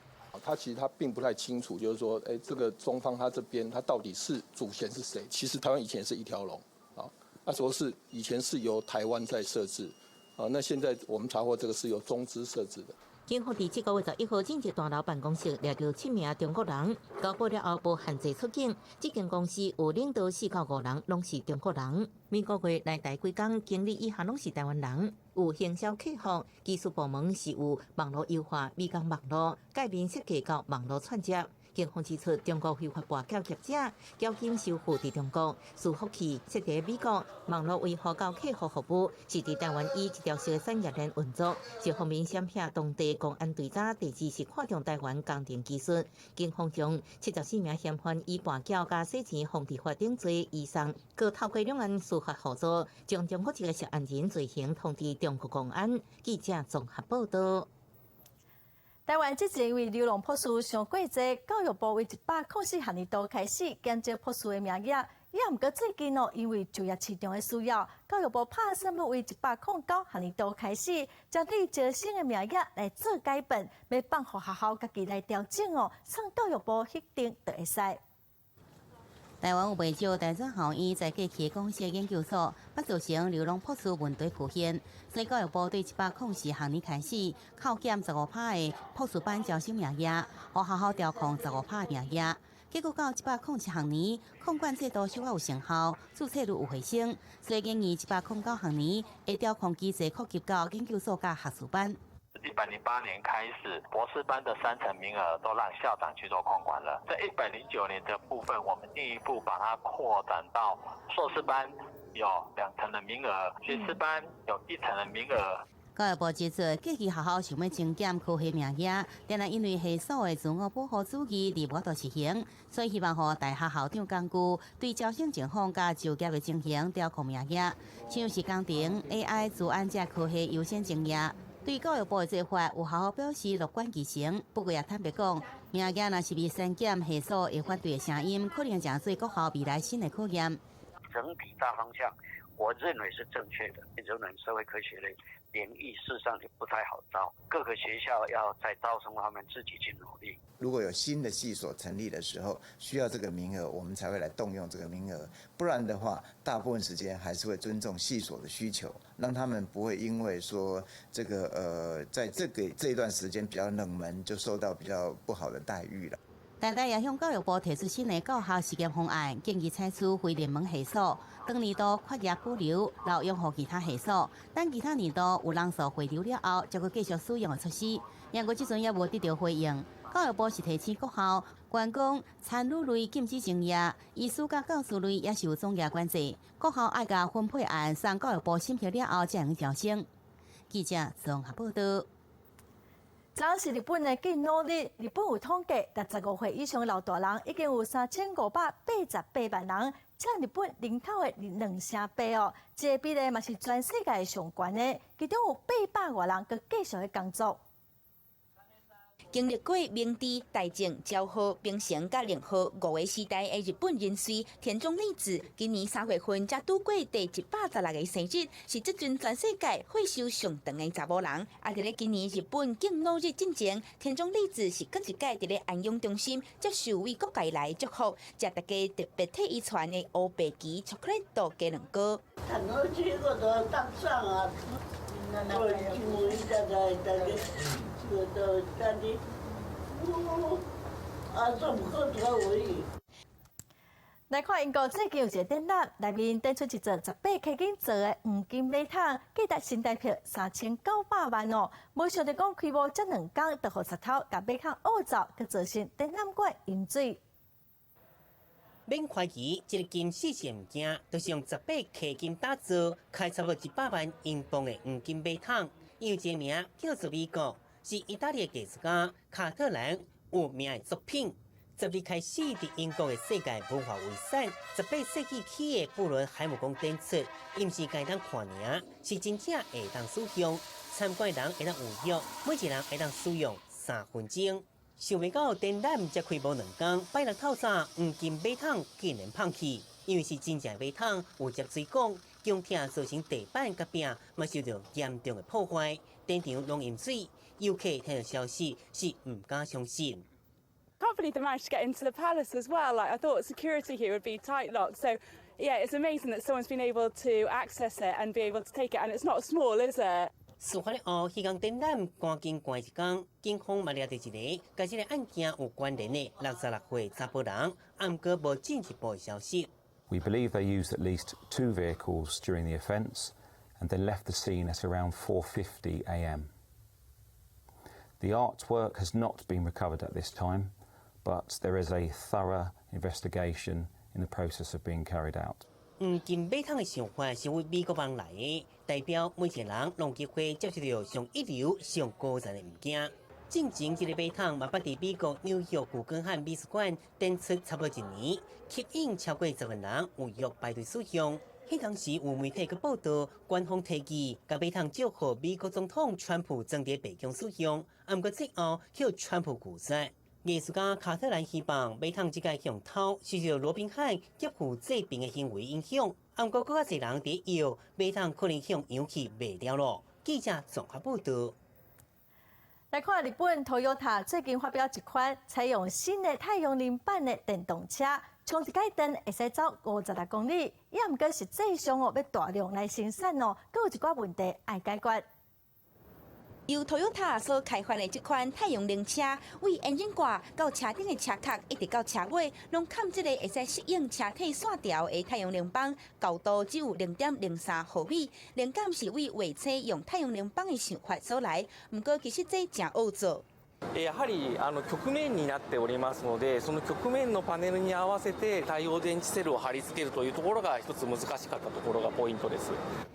他其實他並不太清楚，就是說，哎，這個中方他這邊他到底是主嫌是誰？其實台灣以前是一條龍啊，那時候是以前是由台灣在設置，啊，那現在我們查獲這個是由中資設置的。警方佇這個月11號進入大樓辦公室，掠著7名中國人，交保了後無限制出境。這間公司有領導4到5人，攏是中國人。每個月來台幾工，經理以下攏是台灣人。有行銷客服、技術部門是有網路優化、美工網路、界面設計到網路串接。警方指出，中國非法跋筊業者繳金收付佇中國，伺服器設佇美國，網路維護到客戶服務是佇台灣以一條式產業鏈運作。這方面閃現當地公安隊長地址是看重台灣工程技術。警方將74名嫌犯以跋筊佮洗錢防治法等罪移送，閣透過兩岸司法合作，將中國籍的涉案人罪行通知中國公安。記者綜合報道。台灣之前因為流浪博士傷過濟，教育部為104學年度開始減少博士的名額。也毋過最近哦，因為就業市場的需要，教育部拍算欲為109學年度開始，針對招生的名額來做改變，欲放予學校家己來調整哦，送教育部核定就會使。台灣有袂少大專校院在過去公司研究所，捌造成流浪博士問題出現，所以教育部對104學年開始扣減15%的博士班招生名額，予學校調控15%的名額。結果到107學年，控管制度小可有成效，注冊率有回升，所以建議109學年會調控機制擴及到研究所佮學士班。 108年開始，博士班的三成名額都讓校長去做控管了。在109年的部分，我們進一步把它擴展到碩士班有兩成的名額，學士班有一成的名額。教育部指出，過去學校想欲增減科系名額，但係因為系所的自我保護主義而無法度實行，所以希望予大學校長根據對招生情況佮就業的情形調控名額，像是工程、AI、資安這科系優先增額。對教育部的做法，有學校表示樂觀其成，不過也坦白講，名額若是被刪減，系所會反對的聲音，可能成做國校未來新的考驗。整體大方向，我認為是正確的。人文社會科學類領域事實上也不太好招，各個學校要在招生方面自己去努力。如果有新的系所成立的時候，需要這個名額，我們才會來動用這個名額。不然的話，大部分時間還是會尊重系所的需求，讓他們不會因為說這個在這一段時間比較冷門，就受到比較不好的待遇了。台大也向教育部提出新的教學實驗方案，建議採取非熱門系所，當年度缺額保留，留用予其他系所，等其他年度有人數回流了後，才閣繼續使用的措施。不過這陣猶無得著回應。教育部是提醒各校，關講餐旅類禁止增額，醫師佮教師類也是有總額管制，各校愛共分配案送教育部審核了後，才能招生。記者綜合報道。昨是日本的敬老日，日本有統計，65歲以上的老大人已經有3588萬人，佔日本人口的兩成八哦。這個比例嘛是全世界上懸的，其中有800外人閣繼續咧工作。經歷過明治、大正、昭和、平成佮令和五個時代的日本人士田中理子，今年3月份才拄過第116個生日，是這陣全世界歲壽上長的查某人。啊，佇咧今年日本敬老日進前，田中理子是閣一擺佇咧安養中心接受為各界來的祝福，食大家特別替伊傳的烏白旗巧克力雞卵糕。楽しいことたくさんある。ご一いただいたり、仕事をしたり、もう遊ぶことが多い。來看英國最近有一個展覽，內面展出一座18公斤做的黃金馬桶，價值新台幣3900萬哦。無想著講開幕才兩工，就予賊偷共馬桶挖走，閣造成展覽館淹水。免懷疑，這個金絲是物件，就是用18克金打造，開差不多100萬英鎊的黃金馬桶。伊有一個名叫做美國，是意大利的藝術家卡特蘭有名的作品。十日開始，佇英國的世界文化遺產18世紀起的布倫海姆宮展出，伊毋是會當看爾，是真正會當使用。參觀人會當預約，每一個人會當使用3分鐘。想袂到展覽才開幕兩工，拜六透早黃金馬桶竟然膨去，因為是真正馬桶有接水管，強拆造成地板佮壁嘛受著嚴重的破壞，展場攏淹水，遊客聽著消息是毋敢相信。 Can't believe they managed to get into the palace as well. Like, I thought security here would be tight locked. So, yeah, it's amazing that someone's been able to access it and be able to take it. And it's not small, is it? 事發了後，彼工展覽趕緊關一工，警方嘛掠著一個佮這個案件有關聯的66歲查埔人，毋過無進一步的消息。 We believe they used at least two vehicles during the offence and then left the scene at around 4:50 a.m. The artwork has not been recovered at this time, but there is a thorough investigation in the process of being carried out. 黃金馬桶的想法是為美國網來的，代表每一個人攏有機會接觸著上一流、上高層的物件。進前這個馬桶嘛捌佇美國紐約古根漢美術館展出差不多一年，吸引超過10萬人預約排隊使用。彼當時有媒體閣報導，官方提議共馬桶借予美國總統川普裝佇白宮使用，毋過最後予川普拒絕。藝術家卡特蘭希望馬桶這擺予偷是受羅賓漢劫富濟貧的行為影響，毋過閣較濟人佇臆馬桶可能予揚去賣掉囉。記者綜合報導。來看日本 Toyota 最近發表一款採用新的太陽能板的電動車，充一擺電會使走56公里，也毋過實際上哦，欲大量來生產哦，閣有一寡問題愛解決。由 Toyota 所開發的這款太陽能車，為引擎蓋到車頂的車殼，一直到車尾，攏嵌這個會使適應車體線條的太陽能板，高度只有0.03毫米。靈感是為畫車用太陽能板的想法所來，毋過其實這誠惡做。やはり曲面になっておりますので、その曲面のパネルに合わせて太陽電池セルを貼り付けるというところが一つ難しかったところがポイントです。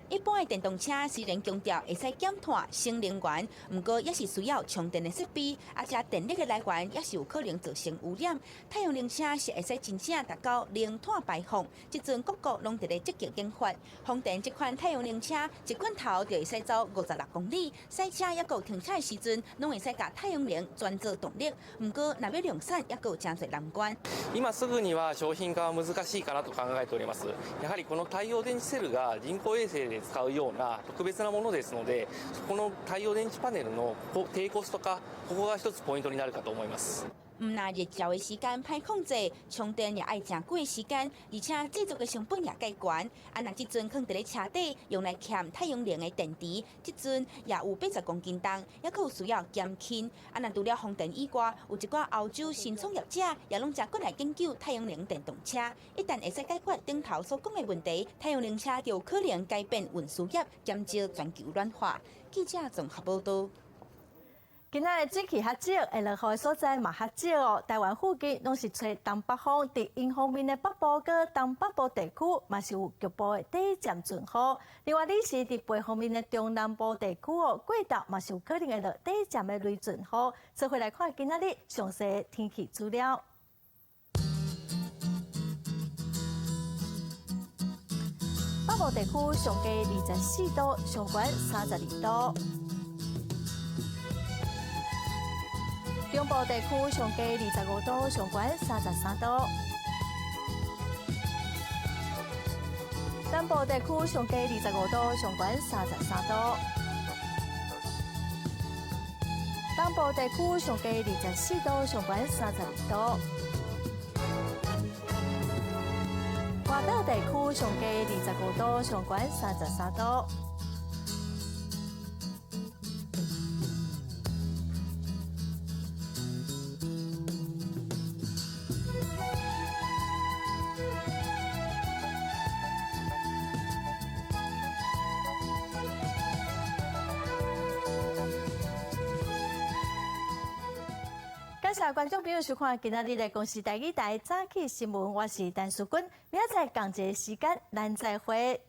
一般的電動車雖然強調會使減碳、省能源，毋過也是需要充電的設備，啊，這電力的來源也是有可能造成污染。太陽能車是會使真正達到零碳排放，這陣各國攏佇咧積極研發。豐田這款太陽能車一滾頭就會使走56公里，駛車抑閣停車的時陣，攏會使共太陽能轉做動力。毋過若欲量產，抑閣有誠濟難關。今すぐには商品化は難しいかなと考えております。やはりこの太陽電池セルが人工衛星で使うような特別なものですので、そこの太陽電池パネルの低コスト化、ここが一つポイントになるかと思います。毋但日照的時間歹控制，充電也愛誠久的時間，而且製作的成本也較懸。啊，若這陣囥佇咧車底用來嵌太陽能的電池，這陣也有80公斤重，抑閣有需要減輕。啊，若除了豐田以外，有一寡歐洲新創業者也攏誠骨力研究太陽能電動車。一旦會使解決頂頭所講的問題，太陽能車就有可能改變運輸業，減少全球暖化。記者綜合報道。今仔日水汽較少，會落雨的所在嘛較少哦。台灣附近攏是吹東北風，佇迎風面的北部佮東北部地區嘛是有局部的短暫陣雨。另外，你是佇北方面的中南部地區哦，過晝嘛是有可能會落短暫的雷陣雨。做伙來看今仔日詳細天氣資料。北部地區上低24度，上懸32度。中部地區上低25度，上懸33度。南部地區上低25度，上懸33度。東部地區上低24度，上懸32度。外島地區上低25度，上懸33度。感謝觀眾朋友收看今仔日的公視台語台早起新聞，我是陳淑君，明仔載仝一个時間，咱再會。